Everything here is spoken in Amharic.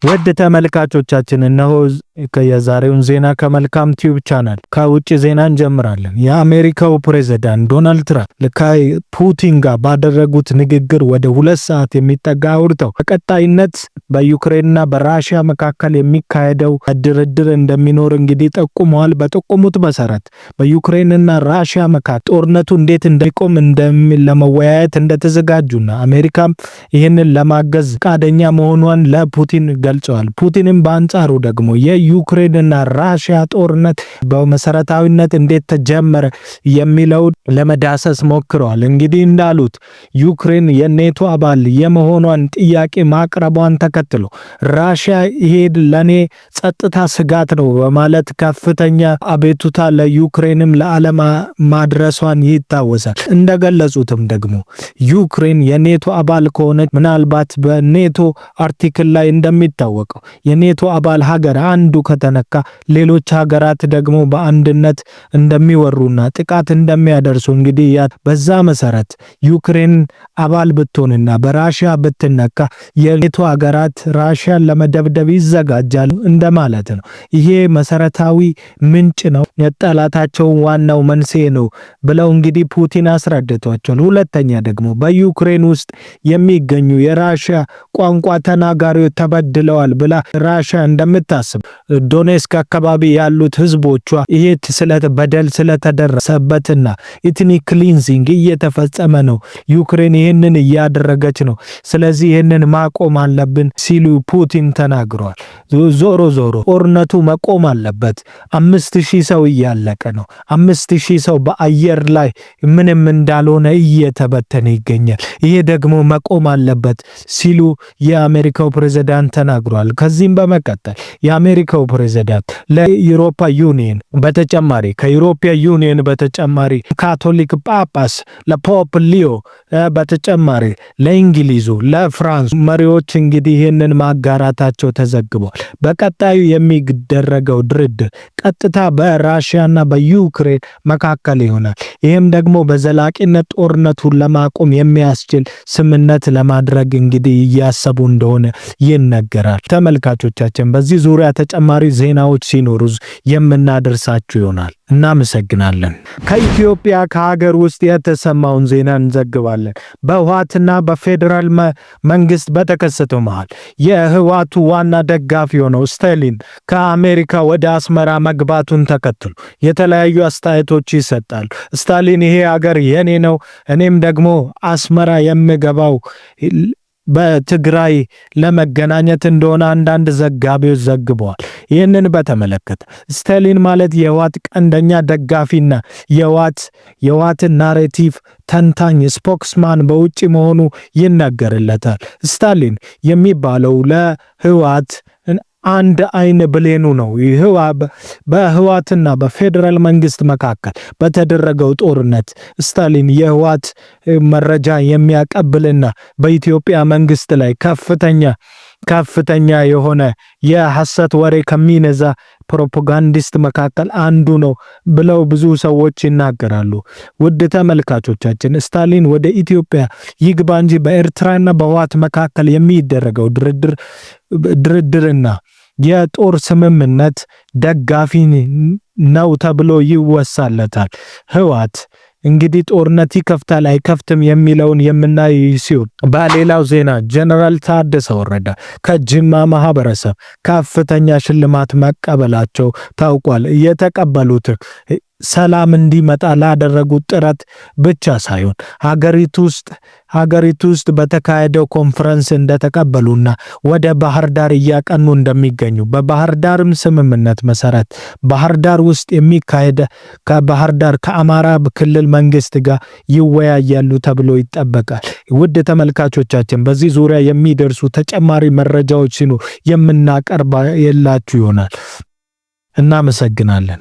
ውድ ተመልካቾቻችን፣ እነሆ የዛሬውን ዜና ከመልካም ቲዩብ ቻናል። ከውጭ ዜና እንጀምራለን። የአሜሪካው ፕሬዝዳንት ዶናልድ ትራምፕ ከፑቲን ጋር ባደረጉት ንግግር ወደ 2 ሰዓት የሚጠጋ አውርተው በቀጣይነት በዩክሬንና በራሽያ መካከል የሚካሄደው ድርድር እንደሚኖር እንግዲህ ጠቁመዋል። በጠቆሙት መሰረት በዩክሬንና ራሽያ መካከል ጦርነቱ እንዴት እንደሚቆም ለመወያየት እንደተዘጋጁና አሜሪካም ይህንን ለማገዝ ፈቃደኛ መሆኗን ለፑቲን ገልጸዋል። ፑቲንም በአንጻሩ ደግሞ የዩክሬንና ራሽያ ጦርነት በመሰረታዊነት እንዴት ተጀመረ የሚለው ለመዳሰስ ሞክረዋል። እንግዲህ እንዳሉት ዩክሬን የኔቶ አባል የመሆኗን ጥያቄ ማቅረቧን ተከትሎ ራሽያ ይሄ ለኔ ጸጥታ ስጋት ነው በማለት ከፍተኛ አቤቱታ ለዩክሬንም ለዓለም ማድረሷን ይታወሳል። እንደገለጹትም ደግሞ ዩክሬን የኔቶ አባል ከሆነች ምናልባት በኔቶ article ላይ እንደሚታወቀው የኔቶ አባል ሀገር አንዱ ከተነካ ሌሎች ሀገራት ደግሞ በአንድነት እንደሚወሩና ጥቃት እንደሚያደርሱ እንግዲህ በዛ መሰረት ዩክሬን አባል ብትሆንና በራሽያ ብትነካ የኔቶ ሀገራት ራሽያን ለመደብደብ ይዘጋጃሉ እንደማለት ነው። ይሄ መሰረታዊ ምንጭ ነው፣ የጠላታቸው ዋናው መንስኤ ነው ብለው እንግዲህ ፑቲን አስረድቷቸዋል። ሁለተኛ ደግሞ በዩክሬን ውስጥ የሚገኙ የራሽያ ቋንቋ ተናጋሪዎች ተበድለዋል ብላ ራሽያ እንደምታስብ ዶኔስክ አካባቢ ያሉት ህዝቦቿ ይሄ ስለ በደል ስለተደረሰበትና ethnic cleansing እየተፈጸመ ነው፣ ዩክሬን ይህንን እያደረገች ነው፣ ስለዚህ ይህንን ማቆም አለብን ሲሉ ፑቲን ተናግረዋል። ዞሮ ዞሮ ጦርነቱ መቆም አለበት። 5,000 ሰው እያለቀ ነው። 5,000 ሰው በአየር ላይ ምንም እንዳልሆነ እየተበተነ ይገኛል። ይሄ ደግሞ መቆም አለበት ሲሉ የአሜሪካው ፕሬዝዳንት ተናግሯል። ከዚህም በመቀጠል የአሜሪካው ፕሬዝዳንት ለ Europe Union በተጨማሪ ከ Europe Union በተጨማሪ ካቶሊክ ጳጳስ ለ Pope ሊዮ በተጨማሪ ለእንግሊዙ፣ ለፍራንስ መሪዎች እንግዲህ ይህንን ማጋራታቸው ተዘግቧል። በቀጣዩ የሚደረገው ድርድር ቀጥታ በራሽያና በዩክሬን መካከል ይሆናል። ይህም ደግሞ በዘላቂነት ጦርነቱን ለማቆም የሚያስችል ስምምነት ለማድረግ እንግዲህ እያሰቡ እንደሆነ ይነገራል። ተመልካቾቻችን፣ በዚህ ዙሪያ ተጨማሪ ዜናዎች ሲኖሩ የምናደርሳችሁ ይሆናል። እናመሰግናለን። ከኢትዮጵያ ከሀገር ውስጥ የተሰማውን ዜና እንዘግባለን። በህወሓትና በፌዴራል መንግስት በተከሰተው መሃል የህወሓቱ ዋና ደጋፊ የሆነው ስታሊን ከአሜሪካ ወደ አስመራ መግባቱን ተከትሎ የተለያዩ አስተያየቶች ይሰጣሉ። ስታሊን ይሄ ሀገር የኔ ነው፣ እኔም ደግሞ አስመራ የምገባው በትግራይ ለመገናኘት እንደሆነ አንዳንድ ዘጋቢዎች ዘግበዋል። ይህንን በተመለከተ ስታሊን ማለት የህወሓት ቀንደኛ ደጋፊና የህወሓትን narrative ተንታኝ spokesman በውጭ መሆኑ ይነገርለታል። ስታሊን የሚባለው ለህወሓት አንድ አይን ብሌኑ ነው። በህወሓትና በፌዴራል መንግስት መካከል በተደረገው ጦርነት ስታሊን የህወሓት መረጃ የሚያቀብልና በኢትዮጵያ መንግስት ላይ ከፍተኛ ከፍተኛ የሆነ የሐሰት ወሬ ከሚነዛ propagandist መካከል አንዱ ነው ብለው ብዙ ሰዎች ይናገራሉ። ውድ ተመልካቾቻችን፣ ስታሊን ወደ ኢትዮጵያ ይግባ እንጂ በኤርትራና በህወሓት መካከል የሚደረገው ድርድርና የጦር ስምምነት ደጋፊ ነው ተብሎ ይወሳለታል። ህወሓት እንግዲህ ጦርነት ይከፍታል አይከፍትም የሚለውን የምናይ ሲሆን፣ በሌላው ዜና ጀነራል ታደሰ ወረደ ከጅማ ማህበረሰብ ከፍተኛ ሽልማት መቀበላቸው ታውቋል። የተቀበሉት ሰላም እንዲመጣ ላደረጉት ጥረት ብቻ ሳይሆን ሀገሪቱ ውስጥ በተካሄደው ኮንፈረንስ እንደተቀበሉና ወደ ባህር ዳር እያቀኑ እንደሚገኙ፣ በባህር ዳርም ስምምነት መሰረት ባህር ዳር ውስጥ የሚካሄደ ከባህር ዳር ከአማራ ክልል መንግስት ጋር ይወያያሉ ተብሎ ይጠበቃል። ውድ ተመልካቾቻችን፣ በዚህ ዙሪያ የሚደርሱ ተጨማሪ መረጃዎች ሲኖር የምናቀርብላችሁ ይሆናል። እናመሰግናለን።